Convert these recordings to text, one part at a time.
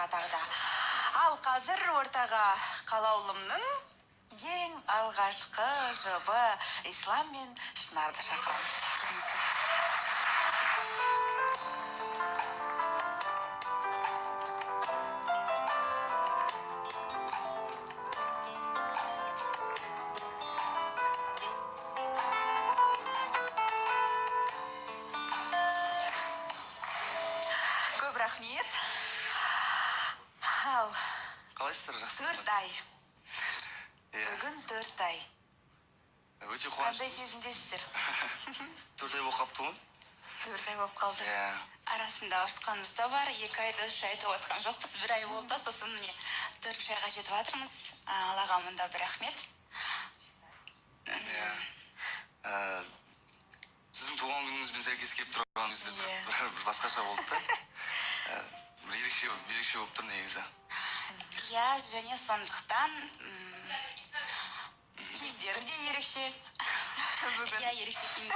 ортаға тағы да. Ал қазір ортаға Қалаулымның ең алғашқы жұбы Ислам мен Шынарды шақырамын. Көп рахмет. Ал Қалайсыздар, жақсы? 4 ай. Бүгін 4 ай. Өте Қандай қуаныштымыз. сезімдесіздер? 4 ай болып қалыпты ғой. 4 ай болып қалды. Арасында ұрысқанымыз да бар. 2 айды 3 ай толып жатқан жоқпыз. 1 ай болды, сосын міне 4 айға жетіп жатырмыз. Аллаға мында бір рахмет. Сіздің туған күніңізбен сәйкес келіп тұрған кезде бір басқаша болды да. Бір ерекше болып тұр негізі. Иә, және сондықтан Киімдерім де ерекше. Бүгін. Иә, ерекше киім.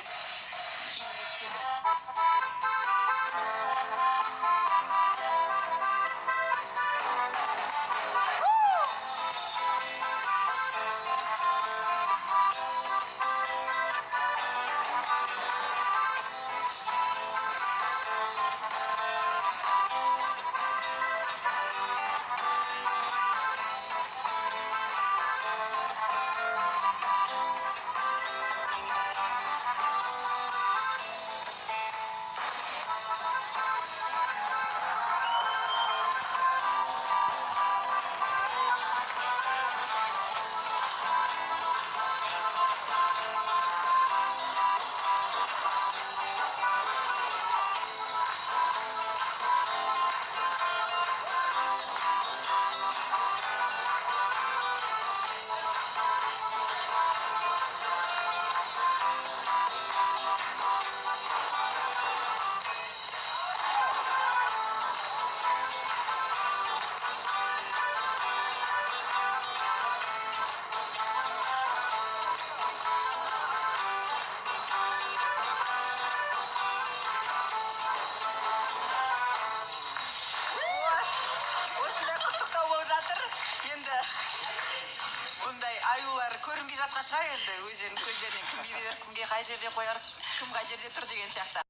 Аюлар көрінбей жатқан шығар енді өздерінің көздерінен кім берер, кімге қай жерде қояр, кім қай жерде тұр деген сияқты.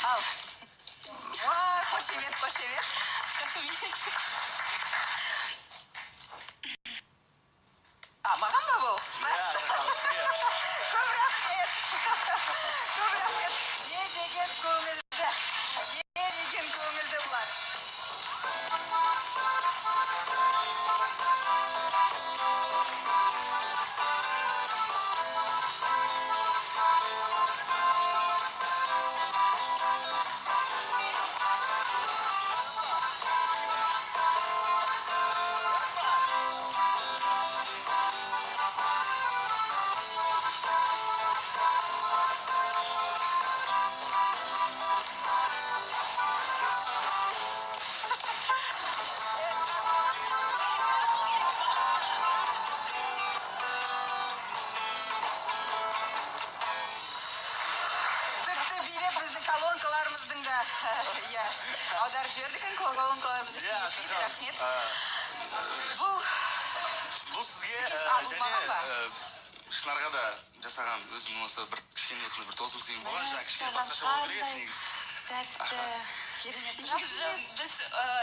Ал, қошемет, қошемет. Рахмет. Маған ба бұл? Көп рахмет. Көп рахмет. Не деген көңілді. Не деген көңілді бұлар. Колонкаларымыздың да, иә, аударып жібердік екен, колонкаларымызды істеп, рахмет. Бұл сізге және Шынарға да жасаған өзімнің осы бір кішкене осындай бір тосын сыйым болған, жаңа кішкене басқаша болу керек еді негізі. Тәтті, керемет. Негізі біз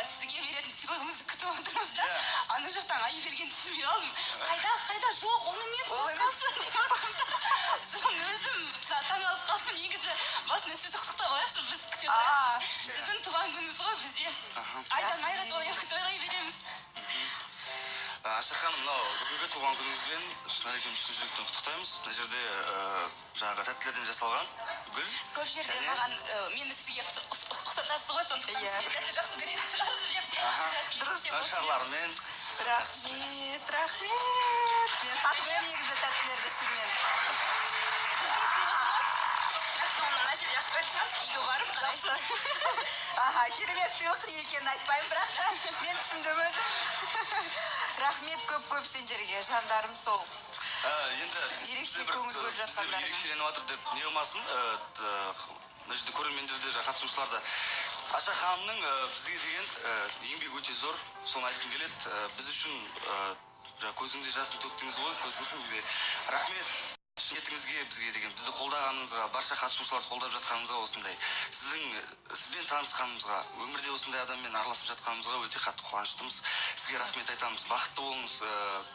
сізге беретін сыйлығымызды күтіп отырмыз да. Ана жақтан аю бергенін түсінбей қалдым. Қайда, қайда, жоқ, оны мен қосқансың деп отырмын да. Соны өзім таңғалып қалдым. Негізі басында сізді құттықтап алайықшы, біз күте тұрамыз. Сіздің туған күніңіз ғой бізде. Айдан айға тойлай береміз. Аша ханым, мынау бүгінгі туған күніңізбен Шынар екеуміз шын жүректен құттықтаймыз. Мына жерде жаңағы тәттілерден жасалған гүл. Көп жерде маған мені сізге ұқсатасыз ғой, сондықтан сізге тәтті жақсы көретін шығарсыз деп. Дұрыс. Шарлармен. Рахмет, рахмет. Мен қатты көремін негізі тәттілерді шынымен. Мына жерде ашып қоятын шығарсыз, үйге барып қарайсыз. Аха, керемет сыйлық не екенін айтпаймын, бірақ та мен түсіндім өзім. Рахмет көп-көп сендерге, жандарым сол. Енді ерекше көңіл бөліп жатқандарыңа. Ерекшеленіп жатыр деп не болмасын, мына жерде көрермендер де, қатысушылар да Аша ханымның бізге деген еңбегі өте зор, соны айтқым келеді. Біз үшін жаңа көзіңде жасын төктіңіз ғой, көзіңізде. Рахмет ниетіңізге, бізге деген, бізді қолдағаныңызға, барша қатысушыларды қолдап жатқаныңызға, осындай сізбен танысқанымызға, өмірде осындай адаммен араласып жатқанымызға өте қатты қуаныштымыз. Сізге рахмет айтамыз. Бақытты болыңыз,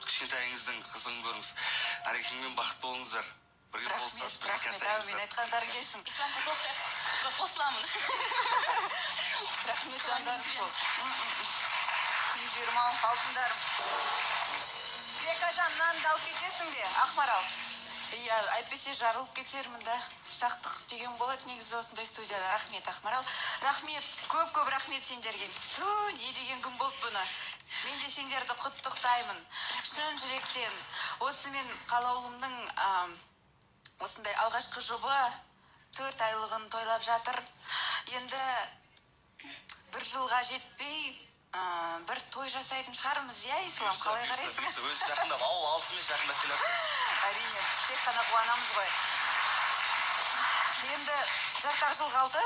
кішкентайыңыздың қызығын көріңіз, Әрекеңмен бақытты болыңыздар, бірге қол Рахмет, ұстасып, бірге рахмет, әумин, қартайыңыздар. Айтқандарың келсін. Исламға толықтай қосыламын. Рахмет, жандарым сол. Күн жерім ау, алтындарым. Бекажан, нанды алып кетесің бе? Ақмарал. Иә, әйтпесе жарылып кетермін да. Сақтық деген болады негізі осындай студияда. Рахмет, Ақмарал. Рахмет, көп-көп рахмет сендерге. Ту, не деген күн болды бұны. Мен де сендерді құттықтаймын. Шын жүректен. Осы мен Қалаулымның осындай алғашқы жұбы 4 айлығын тойлап жатыр. Енді бір жылға жетпей бір той жасайтын шығармыз, иә, Ислам? Бұйырса, Қалай бұйырса, қарайсың? бұйырса. Өзі жақындап, ауыл алысымен жақындап келе жатыр. Әрине, біз тек қана қуанамыз ғой. Енді жарты жыл қалды.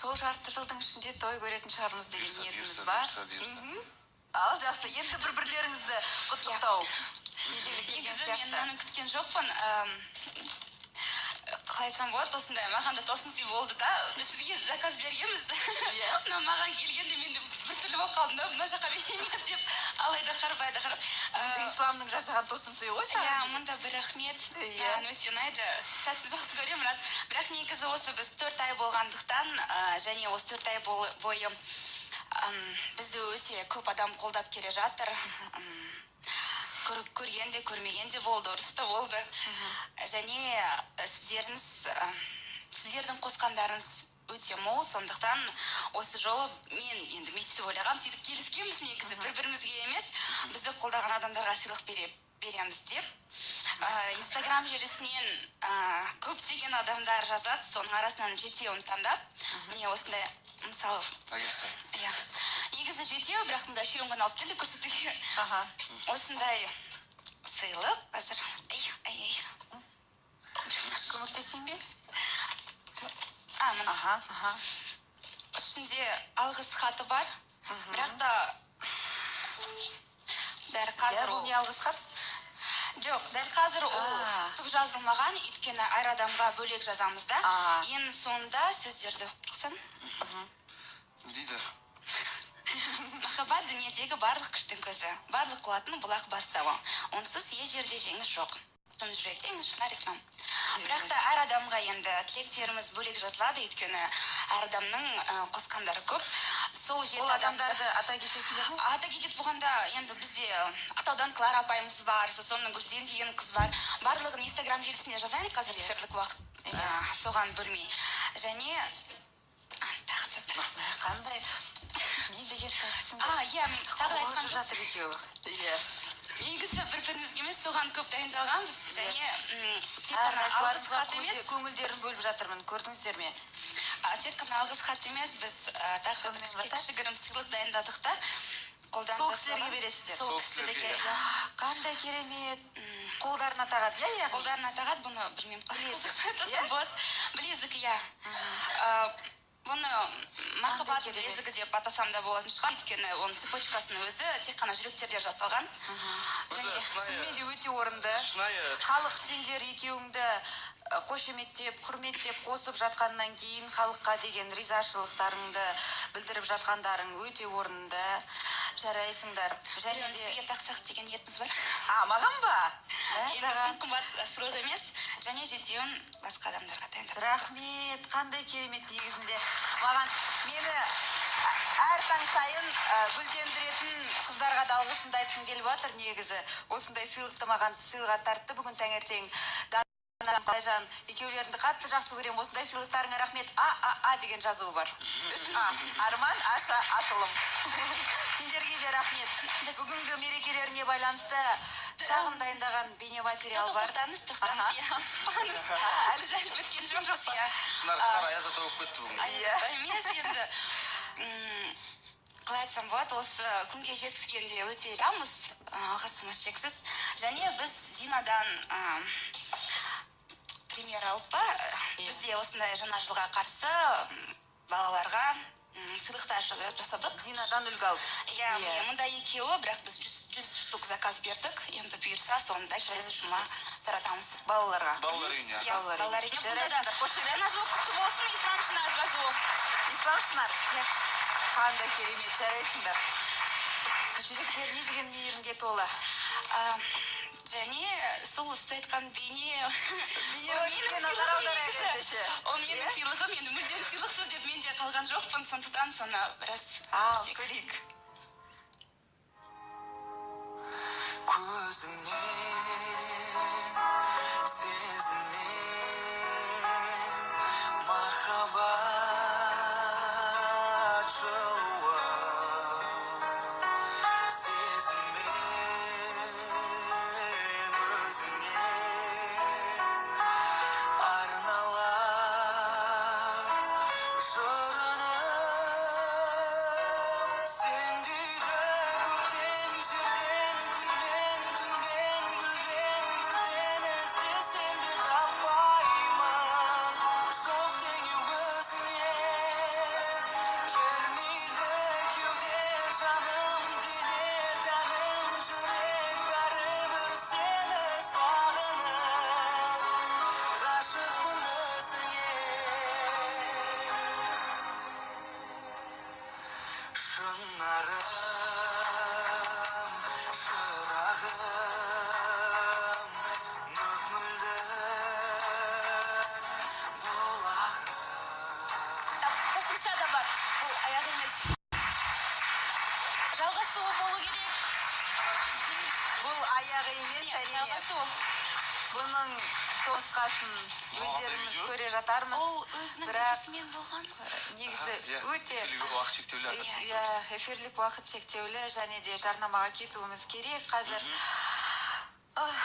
Сол жарты жылдың ішінде той көретін шығармыз деген Бұйырса, ниетіміз бұйырса, бар. бұйырса, бұйырса. Ал жақсы, енді бір-бірлеріңізді құттықтау кезегі келген Негізі мен сияқты. мынаны күткен жоқпын. Қалай айтсам болады, осындай маған да тосын сый болды да. Сізге заказ бергенбіз. Мына маған келгенде мен де біртүрлі болып қалдым да, мына жаққа берейін ба деп, алайда қарап, алайда қарап. Енді Исламның жасаған тосын сыйы ғой саған. Иә, мында бір рахмет. Иә. Маған өте ұнайды, тәтті жақсы көремін, рас. Бірақ негізі осы біз 4 ай болғандықтан, және осы 4 ай бойы, бізді өте көп адам қолдап келе жатыр. Көрген де, көрмеген де болды, ұрыс та болды. Және сіздердің қосқандарыңыз өте мол, сондықтан осы жолы мен енді мен сөйтіп ойлағанмын, сөйтіп келіскенбіз негізі, бір-бірімізге емес, бізді қолдаған адамдарға сыйлық береміз деп. Инстаграм желісінен көптеген адамдар жазады, соның арасынан жетеуін таңдап, міне осындай, мысалы, Әкесі. Иә. Негізі жетеу, бірақ мында үшеуін ғана алып келдік көрсетуге. Осындай сыйлық қазір. Ай, ай, ай. Көмектесейін бе? А, міне. Аха, аха. Ішінде алғыс хаты бар. Бірақ та дәл Иә, қазір бұл ол не алғыс хат? Жоқ, дәл қазір ол түк жазылмаған, өйткені әр адамға бөлек жазамыз да. Ең соңында сөздерді оқысаң. Не дейді? Махаббат дүниедегі барлық күштің көзі, барлық қуаттың бұлақ бастауы. Онсыз еш жерде жеңіс жоқ. Шын жүректен Шынар Ислам. Бірақ та әр адамға енді тілектеріміз бөлек жазылады, өйткені әр адамның қосқандары көп. Сол жеті Ол адам- адамдарды ата кетесіңдер ме? Ата кетеді болғанда, енді бізде Ақтаудан Клара апайымыз бар, сосын Гүлден деген қыз бар. Барлығын Инстаграм желісінде жазайын қазір эфирлік уақыт, соған бөлмей. Және тағы да бір. Қандай не деген тәттісің? А, иә, мен тағы да айтқан Қобалжып жатыр екеуі. Иә. Негізі бір-бірімізге емес, соған көп дайындалғанбыз. Және, тек Әр қана алғыс қайсыларыңызға хат емес. көңілдерін бөліп жатырмын, көрдіңіздер ме? Тек қана алғыс хат емес, біз, тағы Сонымен қатар? кішігірім сыйлық дайындадық та. Қолдан Сол кісілерге жасалған. бересіздер? Сол Сол кісілерге, кісілерге, иә. Қандай керемет. Қолдарына тағады, иә, яғни? Қолдарына тағады, бұны білмеймін, қалай Білезік, қазақша айтсам иә? болады. Білезік, иә. Бұны махаббат керемет. білезігі деп атасам да болатын шығар, өйткені оның цепочкасының өзі тек қана жүректерде жасалған. Өзі Және шынайы Шынымен де өте орынды. Шынайы Халық сендер екеуіңді қошеметтеп, құрметтеп қосып жатқаннан кейін халыққа деген ризашылықтарыңды білдіріп жатқандарың өте орынды. Жарайсыңдар. Және Біреуін де сізге тақсақ деген ниетіміз бар. А, маған ба? Енді Мәссаған. тым қымбат сыйлық емес, және жетеуін басқа адамдарға дайындап. Рахмет, қандай керемет негізінде. Маған мені әр таң сайын гүлдендіретін қыздарға да алғысымды айтқым келіп жатыр негізі. Осындай сыйлықты маған сыйға тартты бүгін таңертең. Дана, екеулеріңді қатты жақсы көремін. Осындай сыйлықтарыңа рахмет. А, А, А деген жазуы бар. 3 А. Арман, Аша, Асылым. Сендерге де рахмет. Бүгінгі мерекелеріңе байланысты шағын дайындаған бейнематериал бар. Тоқтаңыз, тоқтаңыз, Аха. иә, асықпаңыз. Біз әлі біткен жоқпыз, иә. Шынар, Шынар аяз ата болып кетті бүгін. Аяз ата емес енді. Қалай айтсам болады, осы күнге жеткізгенде өте ризамыз, алғысымыз шексіз. Және біз Динадан, пример алып па, бізде осындай жаңа жылға қарсы, балаларға Сыйлықтар жасадық. Динадан үлгі алып. Иә, міне, мында екеуі, бірақ біз 100 штук заказ бердік. Енді бұйырса, соны да келесі жұма таратамыз. Балаларға. Балалар үйіне. Иә, Балалар үйіне. балалар үйіне. Бұнда да Жарайсыңдар, қошемет. Жаңа жыл құтты болсын, Ислам Шынар жазуы. Ислам Шынар. Иә. Қандай керемет, жарайсыңдар. Жүректер не деген мейірімге толы. Және сол сіз айтқан бейне Бейне ол менің роликке назар сыйлығым аударайық негізі. ендеше. Ол менің Иә? сыйлығым, енді мүлдем сыйлықсыз деп мен де қалған жоқпын, сондықтан соны біраз Ал, көрсек. көрейік. Көзіңнен сезінем махаббат жылуын, сезінем өзіңе арналар жырыным. Сендейді көктен, жерден, күннен, түннен, гүлден, бірден іздесем де таппаймын. Жоқ теңеу өзіңе келмейді кеуде, жаным, дене, тәнім, жүрек бәрібір сені сағынып ғашықпын өзіңе. Шынарым, шырағым, мөп мөлдір бұлағым. Қосымша да бар, бұл аяқ емес. Жалғасуы болу керек. Бұл аяғы емес, Міне, әрине. жалғасуы. Бұның нұсқасын өздеріміз видео? көре жатармыз. Ол өзінің Бірақ әкесімен болған. негізі Иә, өте эфирлік уақыт шектеулі. Иә, эфирлік уақыт шектеулі және де жарнамаға кетуіміз керек қазір. Ах,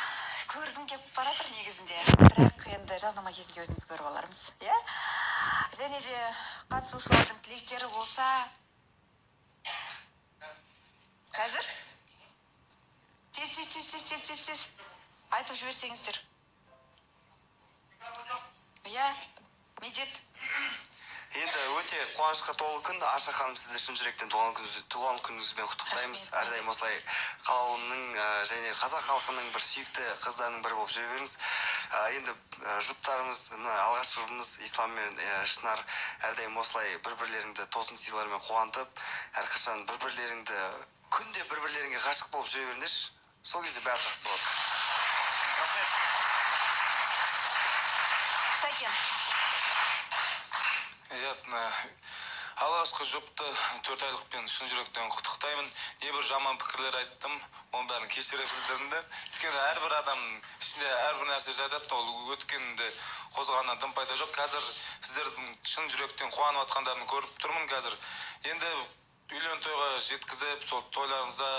көргім келіп бара жатыр негізінде. Бірақ енді жарнама кезінде өзіміз көріп алармыз. Иә? Және де қатысушылардың тілектері болса қазір тез, тез, тез, тез, тез, тез, тез айтып жіберсеңіздер. Иә, Медет. Енді өте қуанышқа толы күн. Аша ханым, сізді шын жүректен туған күніңізбен құттықтаймыз. Рахмет. Әрдайым осылай қалауымның және қазақ халқының бір сүйікті қыздарының бірі болып жүре беріңіз. Енді жұптарымыз, мына алғашқы жұбымыз Ислам мен Шынар, әрдайым осылай бір бірлеріңді тосын сыйлармен қуантып, әрқашан бір бірлеріңді күнде бір бірлеріңе ғашық болып жүре беріңдерші. Сол кезде бәрі жақсы болады. Рахмет. Сәкен. Иә, мына алғашқы жұпты 4 айлықпен шын жүректен құттықтаймын. Небір жаман пікірлер айттым, оның бәрін кешіре білдірдім. Өйткені әрбір адамның ішінде әрбір нәрсе жатады, ол өткенді қозғағаннан дым пайда жоқ. Қазір сіздердің шын жүректен қуанып жатқандарын көріп тұрмын қазір. Енді үйлену тойға жеткізіп, сол тойларыңызда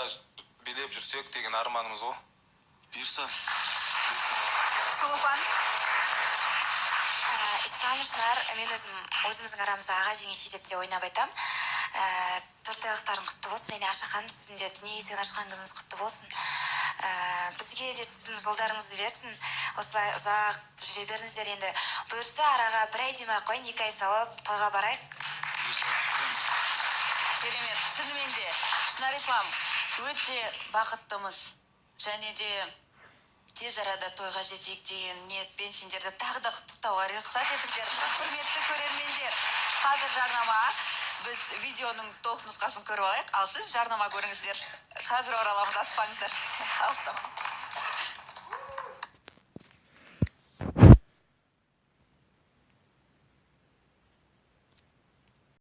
билеп жүрсек деген арманымыз ғой. Бұйырса. Сұлупан. Ислам, Шынар, мен өзім өзіміздің арамызда аға жеңеше деп те ойнап айтамын. 4 айлықтарың құтты болсын және Аша ханым, сіздің де дүние есігін ашқан күніңіз құтты болсын. Бізге де сіздің жолдарыңызды берсін. Осылай ұзақ жүре беріңіздер. Енді бұйырса, араға бір ай демей ақ қояйын, 2 ай салып тойға барайық. Керемет, шынымен де Шынар, Ислам, өте бақыттымыз және де тез арада тойға жетейік деген ниетпен сендерді тағы да құттықтауға рұқсат етіңдер. Құрметті көрермендер, қазір жарнама. Біз видеоның толық нұсқасын көріп алайық, ал сіз жарнама көріңіздер. Қазір ораламыз, аспаңыздар, алыстама.